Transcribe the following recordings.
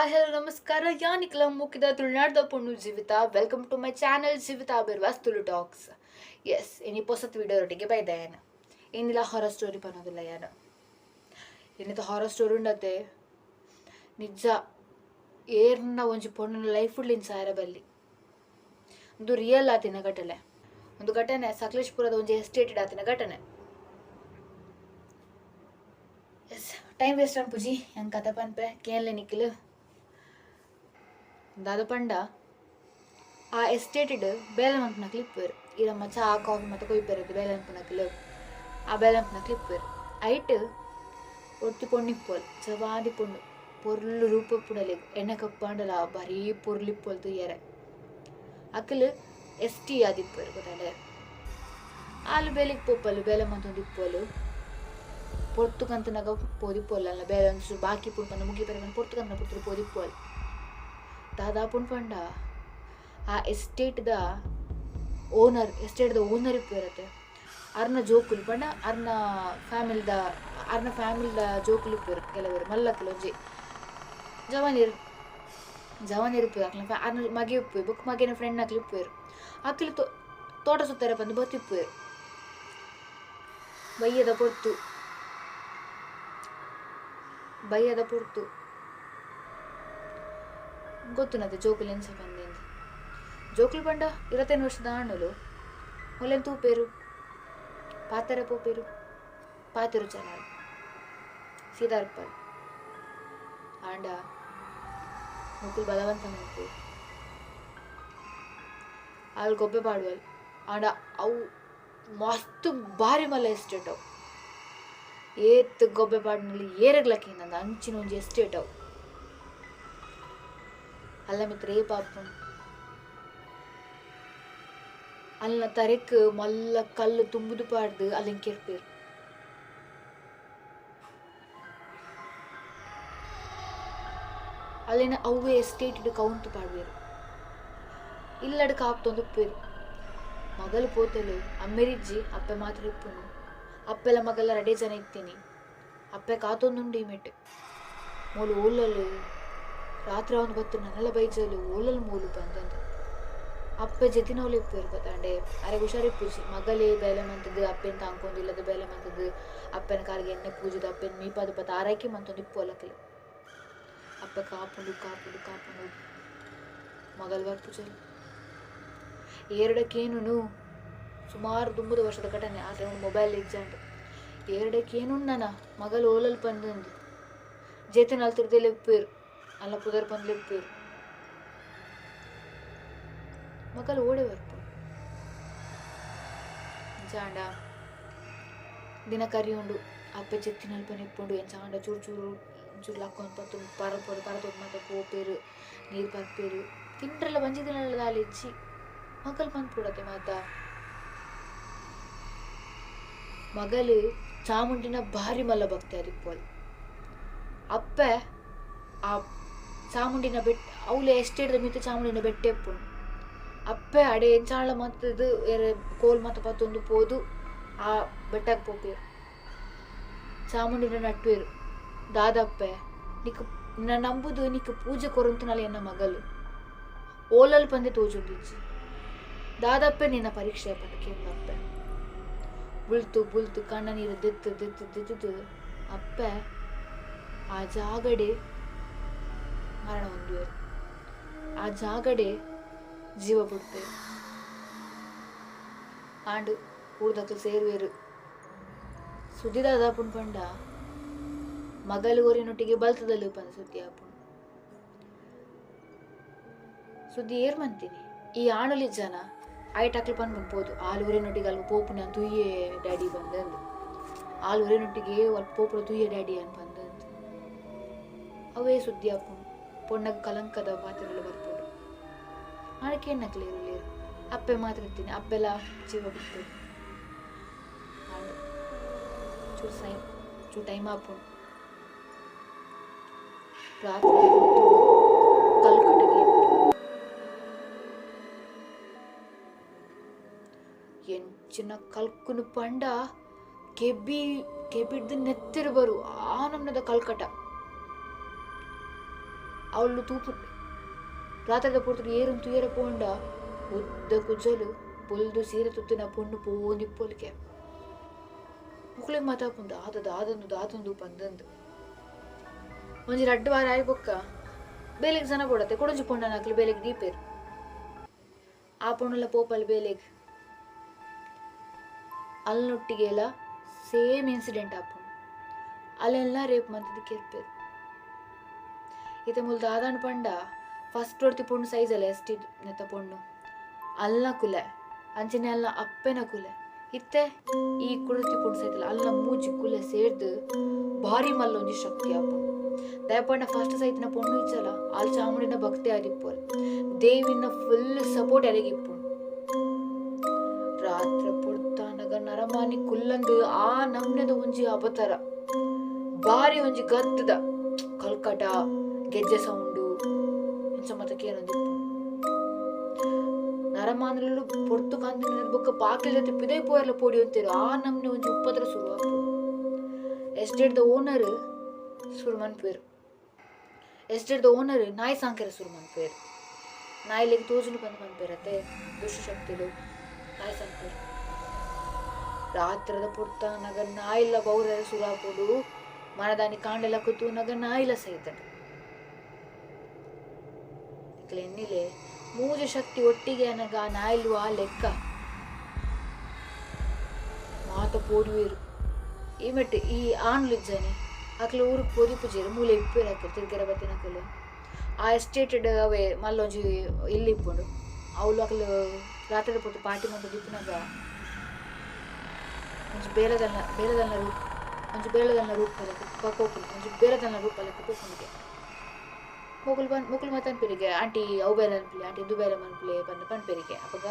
Hi hello ನಮಸ್ಕಾರ. ಯಾನಿಕ್ಲ ಮುಕ್ಕಿದ ತುಳುನಾಡ್ದ ಪೊಣ್ಣು Jeevitha. Welcome to my channel Jeevitha Birwas Tulu talks. S, ಇನಿ ಪೊಸತ್ ವಿಡಿಯೋ ರೊಟ್ಟಿಗೆ ಬೈದಾಯನ ಏನಿಲ್ಲ, ಹಾರರ್ ಸ್ಟೋರಿ ಬನ್ನೋದಿಲ್ಲ ಯಾನು. ಏನಿತ್ತು ಹಾರರ್ ಸ್ಟೋರಿ ಉಂಡತೆ ನಿಜ ಏರ್ನ ಒಂಜಿ ಪೊಣ್ಣನ ಲೈಫ್ ಸಾರ ಬಲ್ಲಿ. ಒಂದು ರಿಯಲ್ ಆತಿನ ಘಟನೆ, ಒಂದು ಘಟನೆ ಸಕಲೇಶ್ಪುರದ ಒಂಜಿ ಎಸ್ಟೇಟ್ ಆತಿನ ಘಟನೆ. ಎಸ್, ಟೈಮ್ ವೇಸ್ಟ್ ಅನ್ಪುಜಿ, ಹೆಂಗೆ ಕತೆ ಪನ್ಪೆ ಕೇನ್ಲೆ ನಿಕ್ಲು. ದಾದ ಪಂಡ, ಆ ಎಸ್ಟೇಟೆಡ್ ಬೇಲೆ ಮನ್ಪುನಕ್ಲು ಇಪ್ಪುವೆರ್. ಈರಮ್ಮ ಚಾ ಕಾಫಿ ಮತ್ತೆ ಕೊಯ್ಪೆರ್ ಬೇಲೆ ಮನ್ಪುನಕ್ಲು. ಆ ಬೇಲೆ ಮನ್ಪುನಕ್ಲು ಇಪ್ಪುವೆರ್. ಐಟ್ ಒರ್ತಿ ಪೊಣ್ಣು ಇಪ್ಪುವಲ್, ಜವಾದಿ ಪೊಣ್ಣು, ಪೊರ್ಲು ರೂಪ ಇಪ್ಪುನಲೆಗ್, ಎಣ್ಣೆ ಕಪ್ಪಾಂಡಲ ಬಾರೀ ಪೊರ್ಲು ಇಪ್ಪುವಲ್ ತೂಯೆರೆ. ಅಕುಲು ಎಸ್ ಟಿ ಆದಿಪ್ಪುವೆರ್ ಗೊತ್ತಾಂಡೆ. ಆಲ್ ಬೇಲೆಗ್ ಪೋಪಲ್, ಬೇಲೆ ಮಂತೊಂದು ಇಪ್ಪುವಲು. ಪೊರ್ತುಗಂತನಗ ಪೋದಿಪ್ಪುವಲ್ ಅಲ್ಲ ಬೇಲೆ ಒಂಚೂರು ಬಾಕಿ ಇಪ್ಪುಂಡು ಪಂಡ ಮುಗಿಪೆರೆ ಪಂಡ ಪೊರ್ತುಗಂತನ ಪೊರ್ತುಡು ಪೋದಿಪ್ಪುವಲ್. ದಾದಾಪುಂಡು ಪಂಡ, ಆ ಎಸ್ಟೇಟ್ದ ಓನರ್, ಎಸ್ಟೇಟ್ದ ಓನರ್ ಇಪ್ಪುವೆರತೆ, ಅರ್ನ ಜೋಕುಲು ಪಂಡ ಅರ್ನ ಫ್ಯಾಮಿಲಿದ, ಅರ್ನ ಫ್ಯಾಮಿಲಿದ ಜೋಕುಲು ಇಪ್ಪುವೆರ್ ಕೆಲವರು, ಮಲ್ಲಕುಲು ಒಂಜಿ ಜವಾನಿರ್ ಜವಾನಿರ್ ಇಪ್ಪುವೆರ್. ಅಕ್ಲ್ನ ಅರ್ನ ಮಗೆ ಇಪ್ಪುವೆ ಬೊಕ್ಕ ಮಗೆನ ಫ್ರೆಂಡ್ ಅಕ್ಲು ಇಪ್ಪುವೆರ್. ಅಕ್ಲು ತೋಟ ಸುತ್ತರೆ ಪಂದ್ ಬತ್ತಿಪ್ಪುವೆರ್. ಬಯ್ಯದ ಪೊರ್ತು, ಬಯ್ಯದ ಪೊರ್ತು, ಗೊತ್ತುನತೆ ಜೋಕುಲು ಎಂಚ ಪಂದಿಂದ್. ಜೋಕುಲು ಪಂಡ 25 ವರ್ಷದ ಆಣುಲು. ಮೊಲೆನ್ ತೂಪೆರು, ಪಾತೆರ ಪೋಪೆರು, ಪಾತೆರು ಚಲಾಲ್ ಸೀದಾರ್ಪಲ್. ಆಂಡ ಮೊಕುಲು ಬಲವಂತ ಮನ್ಪುವೆರ್. ಆಲ್ ಗೊಬ್ಬೆ ಪಾಡುವಲ್. ಆಂಡ ಅವು ಮಸ್ತ್ ಬಾರಿ ಮಲ್ಲ ಎಸ್ಟೇಟ್ ಅವು. ಏತ್ ಗೊಬ್ಬೆ ಪಾಡ್ನಲ್ಲಿ ಏರೆಗ್ಲ ಕೇನಂದ್ ಅಂಚಿನ ಒಂಜಿ ಎಸ್ಟೇಟ್ ಅವು. ಅಲ್ಲ ಮಿತ್ರ ಏಪ ಆಪುಂಡು? ಅಲ್ನ ತರೆಕ್ ಮಲ್ಲ ಕಲ್ಲು ತುಂಬುದು ಪಾಡ್ದ್ ಅಲೆನ್ ಕೆರ್ಪೆರ್. ಅಲೆನ ಅವ್ವೆ ಎಸ್ಟೇಟ್ ಡ್ ಕೌಂತು ಪಾಡುವೆರ್. ಇಲ್ಲಡ್ ಕಾಪ್ತೊಂದು ಉಪ್ಪುವೆರ್. ಮಗಲ್ ಪೋತಲ್, ಅಮ್ಮೆರಿಜ್ಜಿ, ಅಪ್ಪೆ ಮಾತ್ರ ಇಪ್ಪುನು. ಅಪ್ಪೆಲ ಮಗಲ್ಲ ರಡ್ಡೇ ಜನ ಇತ್ತಿನಿ. ಅಪ್ಪೆ ಕಾತೊಂದುಂಡು ಈ ಮೆಟ್. ಮೋಲು ಓಲಲ್ ರಾತ್ರೆ ಆವೊಂದು ಬತ್ತ್ಂಡ್, ನನಲ ಬೈಜಲ್, ಓಲಲ್ ಮೋಲು ಪಂದಂದ್. ಅಪ್ಪೆ ಜೆತಿನವ್ಲು ಇಪ್ಪುವೆರ್ ಗೊತ್ತಾಂಡೆ. ಅರೆಗ್ ಹುಷಾರಿಪ್ಪುಜಿ. ಮಗಲೇ ಬೇಲೆ ಮಂತ್ದ್ ಅಪ್ಪೆನ್ ತಾಂಕೊಂದು, ಇಲ್ಲದ ಬೇಲೆ ಮಂತ್ದ್, ಅಪ್ಪೆನ ಕಾರ್ಗ್ ಎಣ್ಣೆ ಪೂಜಿದ್, ಅಪ್ಪೆನ್ ಮೀಪಾದ್ ಪತ್ ಆರೈಕೆ ಮಂತೊಂದು ಇಪ್ಪುವಲ್ ಅಕುಲು. ಅಪ್ಪೆ ಕಾಪುಂಡು ಕಾಪುಂಡು ಕಾಪುಂಡು, ಮಗಲ್ ಬರ್ಪುಜಲ್. ಏರ್ಡ ಕೇನುನು, ಸುಮಾರು ದುಂಬುದ ವರ್ಷದ ಘಟನೆ, ಆ ಟೈಮ್ ಮೊಬೈಲ್ ಇಜ್ಜಾಂಡ್. ಏರ್ಡ ಕೇನುನ್ನನ ಮಗಲ್ ಓಲಲ್ ಪಂದಂದ್. ಜೇತಿನ ಅಲ್ತಿರ್ದೆ ಲೆಪ್ಪುವೆರ್, ಅಲ್ಲ ಪುದರ್ ಪಂದ್ ಲೆಪ್ಪುವೆರ್. ಮಗಲ್ ಓಡೆ ಬರ್ಪುಂಡು? ಎಂಚಾಂಡ ದಿನ ಕರಿಯುಂಡು. ಅಪ್ಪೆ ಜೆತ್ತಿನಲ್ಪನೆ ಇಪ್ಪುಂಡು. ಎಂಚಾಂಡ ಚೂರು ಚೂರು ಒಂಚೂರು ಲಕ್ಕೊಂದು ಪತ್ತೊಂದು ಪರಪೊಡು ಪರತೊಂದು ಮಾತ ಪೋಪೆರ್, ನೀರ್ ಪರ್ಪೆರ್. ತಿಂಡ್ರೆಲ ಒಂಜಿ ದಿನಲ ದಾಲ ಇಜ್ಜಿ. ಮಗಲ್ ಪನ್ಪುಡತೆ ಮಾತ, ಮಗಲ್ ಚಾಮುಂಡಿನ ಭಾರಿ ಮಲ್ಲ ಭಕ್ತೆ ಆದಿಪ್ಪುವಲ್. ಅಪ್ಪೆ ಆ ಚಾಮುಂಡಿನ ಬೆಟ್ಟ, ಅವ್ಲೆ ಎಸ್ಟೇಟ್ದ ಮಿತ್ತ್ ಚಾಮುಂಡಿನ ಬೆಟ್ಟ ಇಪ್ಪುಂಡು. ಅಪ್ಪೆ ಅಡೆ ಎಂಚಾಂಡಲ ಮಲ್ತ್ದ್ ಏರೆ ಕೋಲ್ ಮಾತ ಪತ್ತೊಂದು ಪೋದು ಆ ಬೆಟ್ಟಗ್ ಪೋಪೆರ್. ಚಾಮುಂಡಿನ ನಟ್ಟುವೆರ್. ದಾದಪ್ಪೆ ನಿಕ್ಕ್ ನಿನ್ನ ನಂಬುದು ನಿಕ್ಕ್ ಪೂಜೆ ಕೊರೊಂತಿನಾಲ್ ಎನ್ನ ಮಗಲ್ ಓಲಲ್ ಪಂದೇ ತೋಜೊಂದಿಜ್ಜಿ. ದಾದಪ್ಪೆ ನಿನ್ನ ಪರೀಕ್ಷೆ ಪಂದ್ ಕೇನ್ಲ ಅಪ್ಪೆ. ಬುಲ್ತು ಬುಲ್ತು ಕಣ್ಣ ನೀರ್ ದೆತ್ತ್ ದೆತ್ತ್ ದೆತ್ತ್ದ್ ಅಪ್ಪೆ ಆ ಜಾಗಡೆ ಮರಣ ಹೊಂದುವೆರ್. ಆ ಜಾಗಡೆ ಜೀವ ಬುಡ್ಪೆರ್. ಆಂಡ್ ಊರ್ದಕುಲು ಸೇರುವೆರ್. ಸುದ್ದಿ ದಾದ ಆಪುಂಡು ಪಂಡ, ಮಗಲ್ ಒರಿನೊಟ್ಟಿಗೆ ಬಲ್ತುದಲ್ ಪಂದ್ ಸುದ್ದಿ ಆಪುಂಡು. ಸುದ್ದಿ ಏರ್ ಮಂತಿನಿ? ಈ ಆಣುಲಿ ಜನ ಐಟ್ ಅಕ್ಲು ಪನ್ಪುಂಡು ಪೋದು ಆಲ್ ಒರಿನೊಟ್ಟಿಗೆ ಅಲ್ಪ ಪೋಪುನ ತೂಯೆ ಡ್ಯಾಡಿ ಪಂದಂದ್. ಆಲ್ ಒರಿನೊಟ್ಟಿಗೆ ಅಲ್ಪ ಪೋಪುನ ತೂಯೆ ಡ್ಯಾಡಿ ಅನ್ ಪಂದಂದ್. ಅವೇ ಸುದ್ದಿ ಆಪುಂಡು. ಪೊಣ್ಣಗ್ ಕಲಂಕದ ಪಾತೆರೊಲು ಬರ್ಪುಂಡು. ಆಂಡ ಕೇನ್ನಕ್ಲ್ ಏರ್ ಉಲ್ಲೆರ್? ಅಪ್ಪೆ ಮಾತ್ರ ಇತ್ತಿನಿ. ಅಪ್ಪೆಲಾ ಜೀವ ಬುಡ್ಪೆರ್. ಆಂಡ್ ಚೂರು ಸೈನ್ ಚೂರು ಟೈಮ್ ಆಪುಂಡು. ರಾತ್ರೆದ ಪೊರ್ತುಡು ಕಲ್ಕುಟ ಕೇನುಂಡು. ಎಂಚಿನ ಕಲ್ಕುನು ಪಂಡ ಕೆಬಿ ಕೆಬಿಡ್ದ್ ನೆತ್ತೆರ್ ಬರು ಆ ನಮೂನೆದ ಕಲ್ಕಟ. ಅವ್ಲು ತೂಪು ರಾತ್ರೆದ ಪೊರ್ತುಡು ಏರುನ್ ತೂಯೆರೆ ಪೋಂಡ ಉದ್ದ ಕುಜಲು ಬೊಲ್ದು ಸೀರೆ ತುತ್ತಿನ ಪೊಣ್ಣು ಪೋವೊಂದಿಪ್ಪೊಲಿಕೆ. ಮುಕ್ಲೆಗ್ ಮಾತ ಆಪುಂಡು ದಾದ ದಾದಂದು ದಾದಂದು ಪಂದಂದು. ಒಂಜಿ ರಡ್ಡ್ ವಾರ ಆಯಿ ಬೊಕ್ಕ ಬೇಲೆಗ್ ಜನ ಬೋಡತ್ತೆ ಕುಡೊಂಜಿ ಪೊಣ್ಣನಕ್ಲು ಬೇಲೆಗ್ ದೀಪೆರ್. ಆ ಪೊಣ್ಣುಲ ಪೋಪಲ್ ಬೇಲೆಗ್. ಅಲ್ನೊಟ್ಟಿಗೆಲ ಸೇಮ್ ಇನ್ಸಿಡೆಂಟ್ ಆಪುಂಡು. ಅಲೆನ್ಲಾ ರೇಪ್ ಮಂತ್ದ್ ಕೆರ್ಪೆರ್. ಇತ್ತೆ ಮೂಲು ದಾದಾಂಡ್ ಪಂಡ ಫಸ್ಟ್ ಒರ್ತಿ ಪೊಣ್ಣು ಸೈಜಲ್ ಎಸ್ ಟಿ ನೆತ್ತ ಪೊಣ್ಣು ಅಲ್ನ ಕುಲೆ ಅಂಚನೆ ಅಲ್ನ ಅಪ್ಪೆನ ಕುಲೆ ಇತ್ತೆ ಈ ಕುಡೊರ್ತಿ ಪೊಣ್ಣು ಸೈತಲ್ ಅಲ್ನ ಮೂಜಿ ಕುಲೆ ಸೇರ್ದ್ ಭಾರಿ ಮಲ್ಲ ಒಂಜಿ ಶಕ್ತಿ ಆಪುಂಡು. ದಾಯೆ ಪಂಡ ಫಸ್ಟ್ ಸೈತಿನ ಪೊಣ್ಣು ಇಜ್ಜಲ ಆಲ್ ಚಾಮುಂಡಿನ ಭಕ್ತೆ ಆದಿಪ್ಪುವಲ್. ದೇವಿನ ಫುಲ್ ಸಪೋರ್ಟ್ ಅರೆಗ್ ಇಪ್ಪುಂಡು. ರಾತ್ರೆ ಪೊರ್ತಾನಗ ನರಮಾನಿ ಕುಲ್ಲಂದ್ ಆ ನಮ್ನೆದ ಒಂಜಿ ಅಬತರ ಬಾರಿ ಒಂಜಿ ಗತ್ತದ ಕಲ್ಕಟ ಗೆಜ್ಜೆ ಸೌಂಡು ಇಂಚ ಮಾತ ಕೇನೊಂದಿಪ್ಪುಂಡು. ನರಮಾನಿಲು ಪೊರ್ತು ಕಾಂತಿನ ಬೊಕ್ಕ ಬಾಕಿಲ್ ಜೊತೆ ಪಿದಯಿ ಪೋಯೆರ್ಲ ಪೋಡಿಯೊಂತೆರ್ ಆ ನಮ್ನೆ ಒಂಜಿ ಉಪದ್ರ ಸುರು ಆಪುಂಡು. ಎಸ್ಟೇಟ್ ದ ಓನರ್ ಸುರು ಮನ್ಪುವೆರ್. ಎಸ್ಟೇಟ್ ದ ಓನರ್ ನಾಯಿ ಸಾಂಕೆರೆ ಸುರು ಮನ್ಪುವೆರ್. ನಾಯಿಲೆಗ್ ತೋಜುಂಡು ಪಂದ್ ಪನ್ಪೆರ್ ಅತೆ ದುಷ್ಟಶಕ್ತಿಲು ನಾಯಿ ಸಾಂಕುವೆರ್. ರಾತ್ರೆದ ಪೊರ್ತಾನಗ ನಾಯಿಲ ಬೌರೆರೆ ಸುರು ಆಪುಂಡು. ಮನದಾನಿ ಕಾಂಡೆ ಲಕ್ಕ್ ತೂನಗ ನಾಯಿಲ ಸೈತ್ಂಡ್. ನಿಕ್ಲೆ ಎನ್ನಿಲೆ ಮೂಜಿ ಶಕ್ತಿ ಒಟ್ಟಿಗೆ ಆನಗ ಆ ನಾಯಿಲು ಆ ಲೆಕ್ಕ ಮಾತ ಪೋಡಿಯುವೆರ್. ಈ ಮೆಟ್ ಈ ಆಣ್ಲು ಇಜ್ಜಾನೆ ಅಕ್ಲು ಊರುಗ್ ಪೋದಿಪ್ಪುಜೆರ್ ಮೂಲೆ ಇಪ್ಪುವೆರ್ ಅಕುಲು ತಿರ್ಗೆರೆ ಬತ್ತಿನಕುಲು. ಆ ಎಸ್ಟೇಟ್ ಡ್ ಅವೇ ಮಲ್ಲ ಒಂಜಿ ಇಲ್ಲ್ ಇಪ್ಪುಂಡು. ಅವ್ಲು ಅಕುಲು ರಾತ್ರೆದ ಪೊರ್ತು ಪಾರ್ಟಿ ಮಂತೊಂದು ಇಪ್ಪುನಗ ಒಂಜಿ ಬೇಲೆದಲ್ನ ಬೇಲೆದಲ್ನ ರೂಪ ಒಂಜಿ ಬೇಲೆದಲ್ನ ರೂಪ ಲೆಕ್ಕ ಪೋಪುಂಡು ಒಂಜಿ ಬೇಲೆದಲ್ನ ರೂಪ ಲೆಕ್ಕ ಪೋಪುಂಡುಗೆ. ಮೊಕುಲು ಪನ್ ಮೊಕುಲು ಮಾತ ಪನ್ಪೆರಿಗೆ ಆಂಟಿ ಅವು ಬೇಲೆ ಮನ್ಪುಲೆ ಆಂಟಿ ಇಂದು ಬೇಲೆ ಮನ್ಪುಲೆ ಪಂದ್ ಪನ್ಪೆರಿಗೆ. ಅಪಗ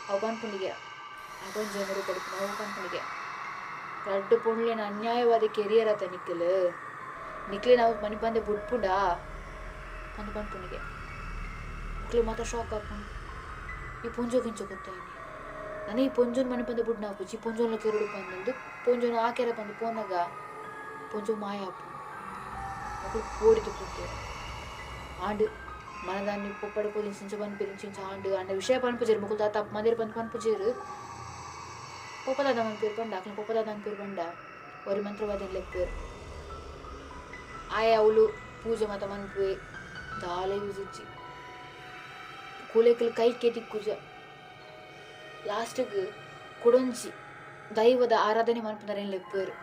ಅವು ಪನ್ಪುಂಡಿಗೆ ಆ ಪೊಂಜೊವುನ ರೂಪಡ್ ಇಪ್ಪುನ ಅವು ಪನ್ಪುಂಡಿಗೆ ರಡ್ಡ್ ಪೊಣ್ಣುಲೆನ್ ಅನ್ಯಾಯವಾದ್ ಕೆರಿಯರತ ನಿಕುಲು ನಿಕ್ಲೆನ್ ಅವು ಮನಿಪಂದೆ ಬುಡ್ಪುಂಡಾ ಪಂದ್ ಪನ್ಪುಂಡಿಗೆ. ಮೊಕ್ಲೆಗ್ ಮಾತ ಶಾಕ್ ಆಪುಂಡು. ಈ ಪೊಂಜೊವು ಎಂಚ ಗೊತ್ತಾಯಿನಿ ನನ ಈ ಪೊಂಜೊನು ಮನಿಪಂದೆ ಬುಡ್ನ ಆಪುಜಿ ಈ ಪೊಂಜೊವುಲ ಕೆರೊಡು ಪಂದ್ ಪೊಂಜೊನು ಆಕೆರೆ ಪಂದ್ ಪೋನಗ ಪೊಂಜೊವು ಮಾಯ ಆಪುಂಡು. ಅಕುಲು ಪೋಡಿದ್ ಪೋಪೆರ್. ಆಂಡ್ ಮನದಾನಿ ಪೊಪ್ಪಡ ಪೋದು ಇಂಚ ಇಂಚ ಪನ್ಪೆರ್ ಇಂಚ ಇಂಚ ಆಂಡ್ ಆಂಡ ವಿಷಯ ಪನ್ಪುಜೆರ್ ಮೊಕುಲು ದಾದ ತಪ್ಪು ಮಲ್ದೆರ್ ಪಂದ್ ಪನ್ಪುಜೆರ್. ಪೊಪ್ಪ ದಾದ ಮನ್ಪುವೆರ್ ಪಂಡ ಅಕ್ಲೆನ ಪೊಪ್ಪ ದಾದ ಅನ್ಪೆರ್ ಪಂಡ ಒರಿ ಮಂತ್ರವಾದಿನ್ ಲೆಪ್ಪುವೆರ್. ಆಯೆ ಅವುಲು ಪೂಜೆ ಮಾತ ಮನ್ಪುವೆ ದಾಲ ಯೂಸ್ ಇಜ್ಜಿ. ಕುಲೆಕುಲು ಕೈಕೇ ತಿಕ್ಕುಜ. ಲಾಸ್ಟ್ಗ್ ಕುಡೊಂಜಿ ದೈವದ ಆರಾಧನೆ ಮನ್ಪುನರೆನ್ ಲೆಪ್ಪುವೆರ್.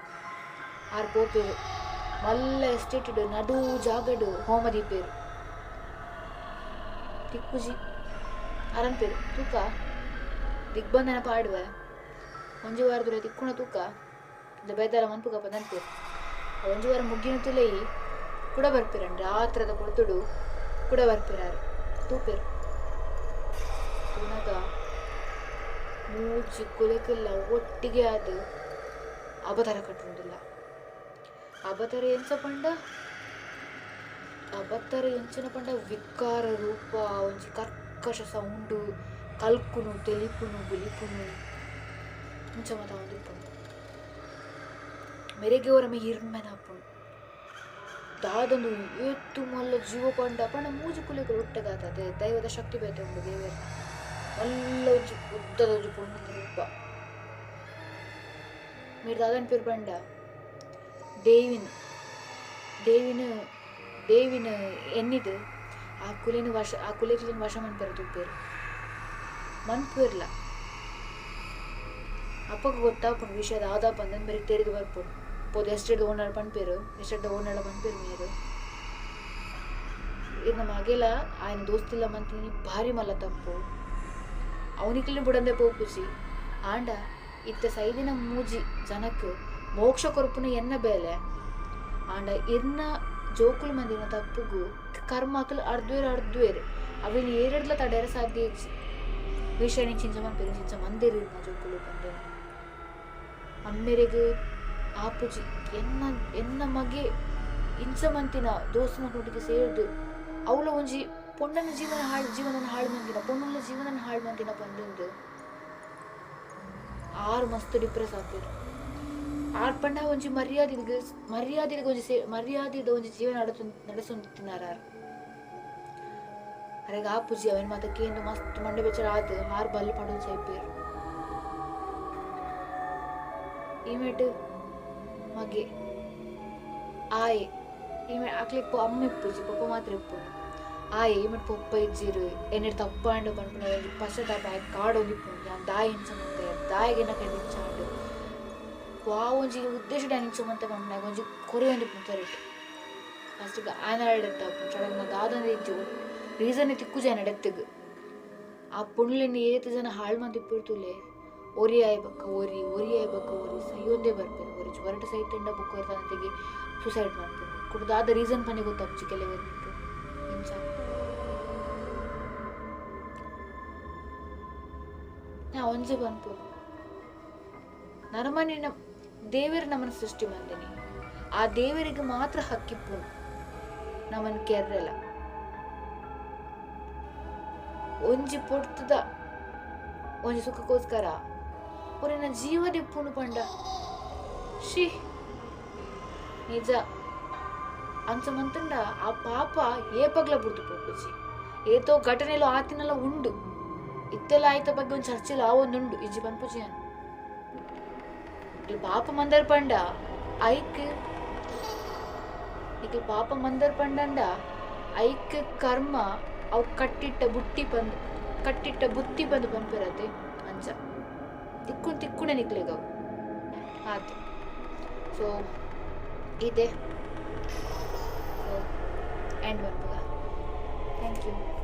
ಆರ್ ಪೋಪೆರ್. ಮಲ್ಲ ಎಸ್ಟೇಟ್ ಡ್ ನಡು ಜಾಗಡ್ ಹೋಮ ದೀಪೆರ್. ತಿಕ್ಕುಜಿ. ಆರ್ ಅನ್ಪೆರ್ ತೂಕ ದಿಗ್ಬಂಧನ ಪಾಡುವೆ ಒಂಜಿ ವಾರದುಲಯಿ ತಿಕ್ಕುಂಡ ತೂಕ ಇಂದ ಬೇದಾಲ ಮನ್ಪುಗ ಪಂದ್ ಅನ್ಪೆರ್. ಒಂಜಿ ವಾರ ಮುಗ್ಗಿನ ತುಲಯಿ ಕುಡ ಬರ್ಪೆರ್ ಅಂಡ ರಾತ್ರೆದ ಪೊರ್ತುಡು ಕುಡ ಬರ್ಪೆರ್ ಆರ್ ತೂಪೆರ್. ತೂನಗ ಮೂಜಿ ಕುಲೆಕುಲ್ಲ ಒಟ್ಟಿಗೆ ಆದ್ ಅಬತರ ಕಟ್ಟೊಂದುಲ್ಲ. ಅಬತರ ಎಂಚ ಪಂಡ ಅಬತರ ಎಂಚಿನ ಪಂಡ ವಿಕಾರ ರೂಪ ಒಂಜಿ ಕರ್ಕಶ ಸೌಂಡ್ ಕಲ್ಕುನು ತೆಲಿಪುನು ಬುಲಿಪುನು ಇಂಚ ಮಾತ ಆವೊಂದಿಪ್ಪುಂಡು. ಮೆರೆಗೆ ಒರಮೆ ಇರ್ಮೆನ ಆಪುಂಡು. ದಾದಂದು ಏತ್ ಮಲ್ಲ ಜೀವ ಪಂಡ ಪಂಡ ಮೂಜಿ ಕುಲೆಕುಲು ಒಟ್ಟಗಾತ ದೈವದ ಶಕ್ತಿ ಬೇತೆ ಉಂಡು ದೇವೆರ್ನ ಮಲ್ಲ ಒಂಜಿ ಉದ್ದದ ಒಂಜಿ ಪೊಣ್ಣುನ ರೂಪ. ಮೇರ್ ದಾದ ಪನ್ಪೆರ್ ಪಂಡ ದೇವಿನ್ ದೇವಿನ್ ದೇವಿನ್ ಎನ್ನಿದ್ ಆ ಕುಲೆನ್ ವಶ ಆ ಕುಲೆಕ್ಲೆನ್ ವಶ ಮನ್ಪೆರೆ ತೂಪೆರ್ ಮನ್ಪುವೆರ್ಲ. ಅಪಗ ಗೊತ್ತಾಪುಂಡು ವಿಷಯ ದಾದ ಪಂದ್ ಮೆರೆಗ್ ತೆರಿದ್ ಬರ್ಪುಂಡು. ಪೋದು ಎಸ್ಟೇಟ್ ದ ಓನರ್ ಪನ್ಪೆರ್ ಎಸ್ಟೇಟ್ ದ ಓನರ್ಡ ಪನ್ಪೆರ್ ಮೇರ್. ಇರ್ನ ಮಗೆಲ ಆಯನ ದೋಸ್ತಿಲ ಮಂತಿನಿ ಭಾರಿ ಮಲ್ಲ ತಪ್ಪು. ಅವು ನಿಕ್ಲೆನ್ ಬುಡಂದೆ ಪೋಪುಜಿ. ಆಂಡ ಇತ್ತೆ ಸೈದಿನ ಮೂಜಿ ಜನಕ್ ಮೋಕ್ಷ ಕೊರ್ಪುನ ಎನ್ನ ಬೇಲೆ. ಆಂಡ ಇರ್ನ ಜೋಕುಲು ಮಂದಿನ ತಪ್ಪುಗು ಕರ್ಮ ಅಕುಲು ಅರ್ದುವೆರ್ ಅರ್ದುವೆರ್. ಅವೆನ್ ಏರೆಡ್ದ್ಲ ತಡೆಯರೆ ಸಾಧ್ಯ ಇಜ್ಜಿ. ವಿಷಯ ಇಂಚಿಂಚ ಮನ್ಪೆರ್ ಇಂಚಿಂಚ ಮಂದೆರ್ ಇರ್ನ ಜೋಕುಲು ಪಂದ್. ಅಮ್ಮೆರೆಗ್ ಆಪುಜಿ ಎನ್ನ ಎನ್ನ ಮಗೆ ಇಂಚ ಮಂತಿನ ದೋಸ್ತನಕ್ಲೆನೊಟ್ಟಿಗೆ ಸೇರ್ದ್ ಅವ್ಲ ಒಂಜಿ ಪೊಣ್ಣನ ಜೀವನ ಹಾಳ್ ಜೀವನನ್ ಹಾಳ್ ಮಂತಿನ ಪೊಣ್ಣುಲ್ನ ಜೀವನನ್ ಹಾಳ್ ಮಂತಿನ ಪಂದ್ ಆರ್ ಮಸ್ತ್ ಡಿಪ್ರೆಸ್ ಆಪೆರ್. ಆರ್ ಪಂಡ ಒಂಜಿ ಮರ್ಯಾದಿಗ್ ಮರ್ಯಾದಿಗ್ ಒಂಜಿ ಮರ್ಯಾದಿದ ಒಂಜಿ ಜೀವನ ನಡತೊಂದು ನಡೆಸೊಂದಿತ್ತಿನಾರ್ ಆರ್. ಅರೆಗ್ ಆಪುಜಿ ಅವೆನ್ ಮಾತ ಕೇಂದ್ ಮಸ್ತ್ ಮಂಡೆ ಬೆಚ್ಚಡ ಆದ್ ಆರ್ ಬಲ್ಲ್ ಪಾಡೊಂದು ಸೈಪೆರ್. ಈಮೆಟ್ ಮಗೆ ಆಯೆ ಈಮೆ ಅಕ್ಲೆಗ್ ಅಮ್ಮ ಇಪ್ಪುಜಿ, ಪೊಪ್ಪ ಮಾತ್ರ ಇಪ್ಪುನು. ಆಯೆ ಈಮೆಟ್ ಪೊಪ್ಪ ಇಜ್ಜಿರ್, ಎನ್ನೆಡ್ ತಪ್ಪಾಂಡ್ ಪನ್ಪುನ ಒಂಜಿ ಪಶ್ಚಾತ್ತಾಪ ಆಯೆ ಕಾಡೊಂದಿಪ್ಪುಂಡು. ಯಾನ್ ದಾಯೆ ಇಂಚ ಮಂತೆ, ದಾಯೆಗ್ ಎನ್ನ ಕೈಟ್ ಇಂಚ ಆಂಡ್, ವಾ ಒಂಜಿ ಉದ್ದೇಶಡ್ ಯಾನ್ ಇಂಚ ಮಂತೆ ಪನ್ಪುನ ಆಯಗ್ ಒಂಜಿ ಕೊರಯೊಂದಿಪ್ಪುಂಡು ತರೆಟ್. ಫಸ್ಟ್ಗ್ ಆಯನ ಡೆತ್ ಆಪುಂಡು, ಸಡನ್ ದಾದಂದ್ ಇಜ್ಜಿ, ರೀಸನ್ ತಿಕ್ಕುಜಿ ಆಯನ ಡೆತ್ಗ್. ಆ ಪೊಣ್ಣುಲೆನ್ ಏತ್ ಜನ ಹಾಳ್ ಮಂತಿಪ್ಪುರು ತೂಲೆ, ಒರಿ ಆಯ್ ಬೊಕ್ಕ ಒರಿ, ಒರಿ ಆಯ್ ಬೊಕ್ಕ ಒರಿ ಸೈಯೊಂದೇ ಬರ್ಪೆರ್. ಒರಿ ಜ್ವರಟ್ ಸೈತುಂಡ ಬೊಕ್ಕ ಒರಿ ತನ್ನತೆಗೆ ಸುಸೈಡ್ ಮನ್ಪುನು. ಕುಡ ದಾದ ರೀಸನ್ ಪನ್ನಿ ಗೊತ್ತಾಪುಜಿ ಕೆಲವೆರ್ನೆಟ್ ಇಂಚ. ನಾ ಒಂಜಿ ಪನ್ಪುನು, ನರಮನಿನ ದೇವೆರ್ ನಮನ್ ಸೃಷ್ಟಿ ಮಂದಿನಿ, ಆ ದೇವರಿಗೆ ಮಾತ್ರ ಹಕ್ಕಿಪ್ಪುನು ನಮನ್ ಕೆರ್ರೆಲ. ಒಂಜಿ ಪೊರ್ತುದ ಒಂಜಿ ಸುಖಕ್ಕೋಸ್ಕರ ಒರಿನ ಜೀವದಿಪ್ಪುನು ಪಂಡ she ನಿಜ ಅಂಚ ಮಂತುಂಡ ಆ ಪಾಪ ಏಪಗ್ಲ ಬುಡ್ದು ಪೋಪುಜಿ. ಏತೋ ಘಟನೆಲು ಆತಿನಲ ಉಂಡು, ಇತ್ತೆಲ್ಲ ಆಯ್ತ ಬಗ್ಗೆ ಒಂದು ಚರ್ಚೆಲು ಆವೊಂದುಂಡು, ಇಜ್ಜಿ ಪನ್ಪುಜಿ ಯಾನ್. ಪಾಪ ಮಂದರ್ ಪಂಡ ಐಕ್ ನಿಕ್ಲ್ ಪಾಪ ಮಂದರ್ ಪಂಡಂಡ ಐಕ್ ಕರ್ಮ ಅವು ಕಟ್ಟಿಟ್ಟ ಬುಟ್ಟಿ ಬಂದು ಕಟ್ಟಿಟ್ಟ ಬುತ್ತಿ ಬಂದು ಪನ್ಪಿರತ್ತೆ ಅಂಚ ತಿಕ್ಕು ತಿಕ್ಕುಣೆ ನಿಕ್ಲೆಗ್ ಅವು ಆತು. ಸೊ ಇದೆ, ಸೊ ಎಂಡ್ ಮನ್ಪುಗ. Thank you.